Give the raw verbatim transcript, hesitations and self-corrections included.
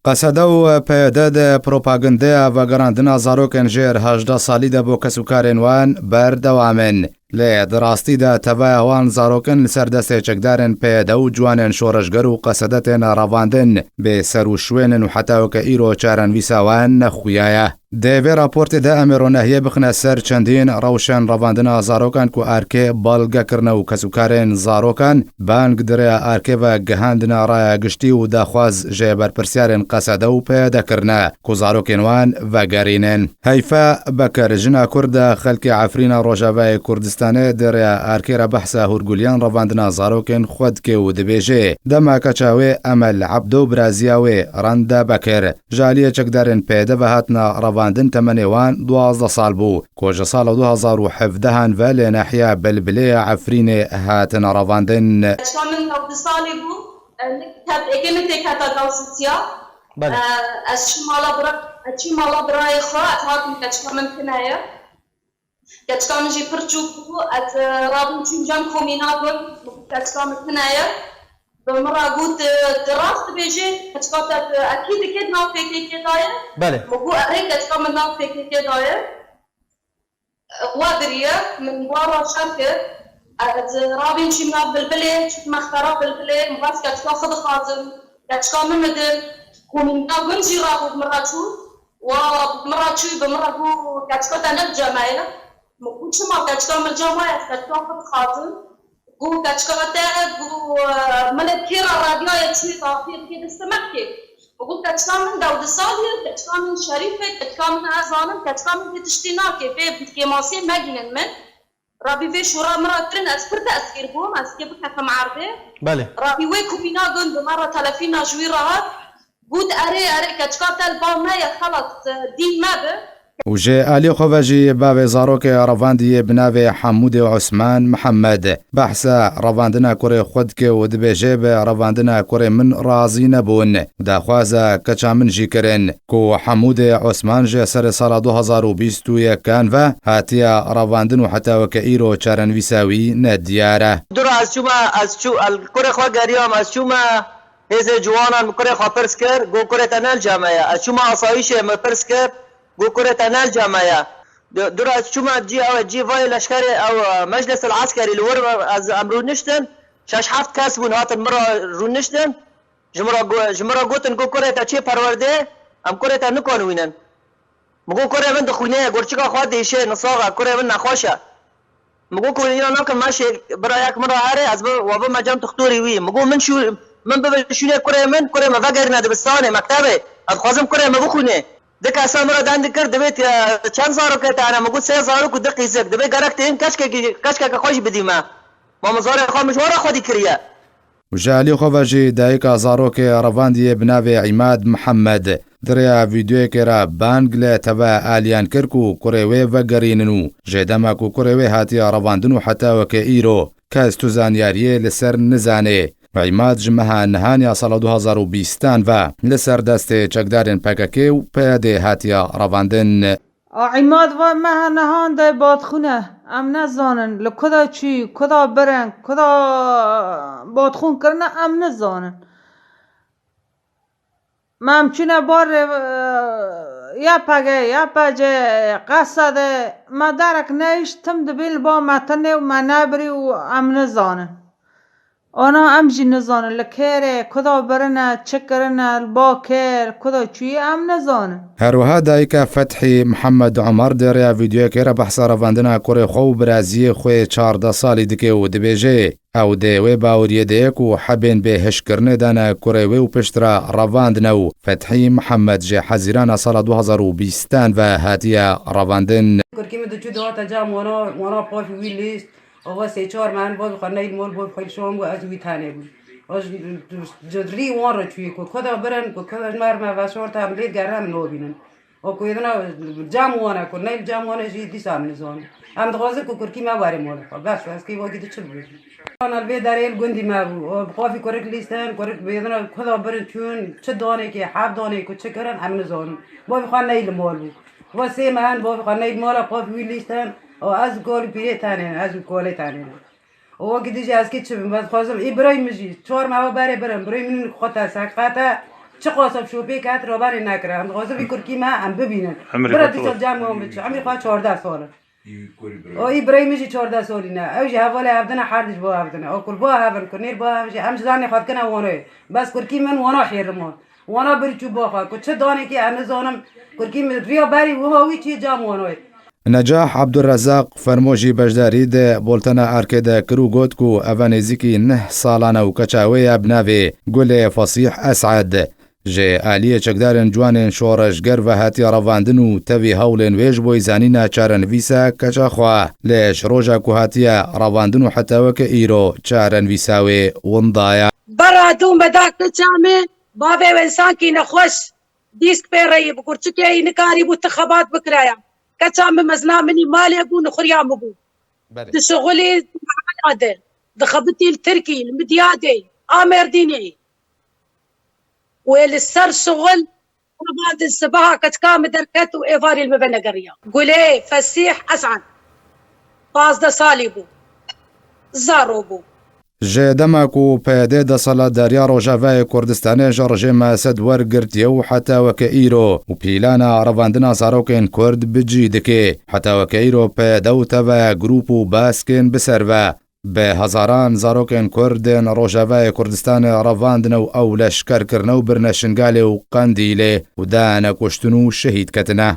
Qesede û P Y D di propagandeya vegerandina zarokên jêr hejdeh salî de bo kes û karên wan berdewam in. Lê di rastî de tevaya wan zarok in li ser destê çekdarên P Y D û ciwanên şoreşger û Qesede têne revandin, bê ser û şwênin û heta weke îro çarenivîsa wan nexuyaye. Di vê raportê de em ê ronahiyê bixine ser çendîn rewşên revandina zarokan ku erkê balge kirine û kes û karên zarokan bang di rêya erkê ve gihandine raya giştî û daxwaz ji berpirsyarên Qesede û P Y D kirine ku zarokên wan vegerînin. Heyfe Bekir, jina Kurd e, xelkê Efrîna Rojavayê Kurdistanê, di rêya erkê re behsa hûrguliyan revandina zarokên xwe dike û dibêje, dema keça wê Emel Ebdo û biraziya wê Renda Bekir ji aliyê çekdarên P Y D ve hatine revandin, temenê wan duwazdeh sal bû, ku ji sala du hazar û hevdehan ve li nahiya Bilbilê ya Efrînê hatine revandin. Keça min newdeh salî bû, e, nik-, tev-, êkê min têketa dawsisiya. Belê. E, ez çû mala bira-, ez çû mala birayê xwe, ez hatim keça min tune ye. Keçika min jî pir çûk bû. Ez, e, rabûm çûm cem komîna gund, min got, keçika min tune ye. Bi min re got, e, tu rast dibêjî, keçika te, e, ekî dikê di nav P K K de ye? Belê. Min got, erê, keçika min nav P K K de ye. E, we biriye, min wan re şer kir. Ez rabîm çûm nav Bilbilê, çûm mexbera Bilbilê, min xwest keçika xwe dixwazim, keçika min bidin. Komîna gund jî rabû bi min re çû. Wa bi min re çû, bi min re got, keçika te ne bi cem me ye. Min got, çima keçika min cem we ye, ez keçika xwe dixwazim. Got, keçika te, got, e, milê kê re radiyaye çûyê dafiyê dikê destê me dikê. Min got, keçika min dewdeh salî ye, keçika min şerîf e, keçika min ez zanim, keçika min vê tiştî nake, vê kêmasiyê megînin min. Rabî vê şûra min re kirin, ez pir tesîr bûm, ez kê bikefim erdê. Belê. Rabî wê komîna gund bi me re telefîna ji wî re hat. Got, erê, erê, keçika te li ba me ye, xelas, dîn me bi. Û ji alî xwe ve jî bavê zarokê revandiyê bi navê Hemûdê Osman Mihemed behsa revandina kurê xwe dike û dibêje, bi revandina kurê min razî nebûn. Daxwaza keça min jî kirin, ku Hemûdê Osman ji serê sala du hazar û bîst û yekan ve hatiye revandin û heta weke îro çarenivîsa wî nediyar e. Dûra ez çûme, ez çû, el kurê xwe geriyam, ez çûme hêzê ciwanan, min kurê xwe pirs kir, got, kurê te ne li cem me ye. Ez çûme asayîşê, min pirs kir, got, kurê te ne li cem me ye. Du-, dûra ez çûme cî, ew cî vayê leşkerê, ew, e, meclis el eskerî li wir, ez, em rûniştin, şeş heft kes bûn, hatin min re rûniştin. Ji min re go-, ji min re gotin, got, kurê te çê perwerdê, em kurê te nikonînin. Min got, kurê min dixwîne, gorçika xwe dêşe, nisax e, kurê min nexweş e. Min got, kurê îna nakin, meşê bira yek min re here, ez bi, we bime cem tixtorî wî. Min got, min şû-, min bibe şûnê kurê min, kurê min vegerîne dibistanê, mektebê. Ez dixwazim kurê min bixwîne. Di kesa min re deng dikir, divê, e, çend zarokê te hene? Min got, sê zarok û du qîzik. Divê gerek tê hin keçkekî, keçkeke xwe jî bidî me. Ma min zarê xwe, min ji we re xwedî kiriye. Û ji alî xwe ve jî dayika zarokê revandiyê bi navê Îmad Mihemed di rêya vîdeoyekê re bang li teve aliyan kir ku kurê wê vegerînin û ji dema ku kurê wê hatiye revandin û heta weke îro kes tu zanyariyê li ser nizanê. Îmad ji meha nihan ya sala du hazar û bîstan ve li ser destê çekdarên P K K û P Y D hatiye revandin. A Îmad ve meha nihan de badxûn e. Em nezanin li ku de çûyî, ku de birin, ku de badxûn kirine, em nizanin. Me em çûne barê, e, Y P G, Y P C, Qesede, me derek nehişt, tim dibî li ba me tinê û me nebirî û em nizanin. Ana em jî nizanin li kê rê, ku da birine, çi kirine, li ba kê, li ku da çûyî, em nizanin. Her wiha dayika Fethî Mihemed Omer di rêya vîdeoyekê re behsa revandina kurê xwe û biraziyê xwe yê çardeh salî dike û dibêje, ew di wê baweriyê de ye ku hebên bê hişkirinê dane kurê wê û piştre revandine û Fethî Mihemed ji Hezîrana sala du hazar û bîstan ve hatiye revandin. Kurkî min diçû dihate cem wana, wana pafî wî lîst. Ava sê çar me hin bavê xwe neyl mal, bavê xwe li şan bû, ez û wî tenê bûn. Ez ji, ji rî wan re çûyî ku, ku da birin, ku, ku da ji me re me veşarta, em lê digere em nabînin. O ku êdina cem wan e, ku neyl cem wan e jî dîsa em nizanin. Em dixwazin ku kurkî me were malê xwe. Bes, ez kê wekî di çi bibêjim? Ana li vê derê li gundî me bû. O bi qafî kurik lîstin, kurik bêdina ku da birin çûn, çi danê kê, heft danê ku çi kirin, em nizanin. Bavê xwe neyl mal bû. Va sê me hin, bavê xwe neyl mala, qafî wî lîstin. O ez û kal û pîrê tenê ne, ez û kalê tenê ne. O wekî dijî ez kê çi bim, ez dixwazim, î birayê min jî, çar me wa berê birin, birayê min xwe te seqete, Çiqas ev şopê ke hat raberê nekire. Em dixwazin vî kurkî me em bibînin. Emrê Bira xwe dîsa çiqas? Cem wan biçe. Emrê xwe çardeh sal e. Î kurî birayê. O î birayê min jî çardeh salî ne. Ew jî hevalê hevdine her diş bo hevdine. O kur bo hevin, kur nêr bo hevin jî. Em ji zanê xwe dikine wanoyê. Bes kurkî min wana xêrim wan. Wana bir çû bo xwe. Ku çi danekê em nizanim. Kurkî min riya berî wiha wî çî cam wanoyê. Necah Abdurrezzaq fermo jî beşdarî di boltena erkê de kir û got ku eve nêzîkî neh salan e û keça wê ye bi navê Gulê Fesîh Es'ed. Ji aliyê çekdarên ciwanên şoreşger ve hatiye revandin û tevî hewlên wê ji bo zanîna çarenivîsa keça xwe. Lê ji roja ku hatiye revandin û heta weke îro çarenivîsa wê winda ye. Bera dû me da keça me, bavê wê însankî nexweş, dîsk pê reyî bi kurçikê yî nikarîbû ti xebat bikiraya. Keça min mezina min î malê bû, nixuriya min bû. Belê. Dişixulî di Hemena de, dixebitî li Tirkî, li Midyadê, a Mêrdînê. Wê li ser şixul, revandin sibeha keçika min derket û êvarî li min venegeriya. Gulê Fesîh Es'ed, pazdeh salî bû. Zaro bû. Ji dema ku P Y D desthilatdariya Rojavayê Kurdistanê ji rejîma Esed wergirtiye û heta weke îro û plana revandina zarokên Kurd bi cî dike, heta weke îro P Y D û tevaya grûp û baskên bi ser ve bi hezaran zarokên Kurd ên Rojavayê Kurdistanê revandine û ew leşker kirine û birine Şingalê û Qendîlê û dane kuştin û şehîd ketine.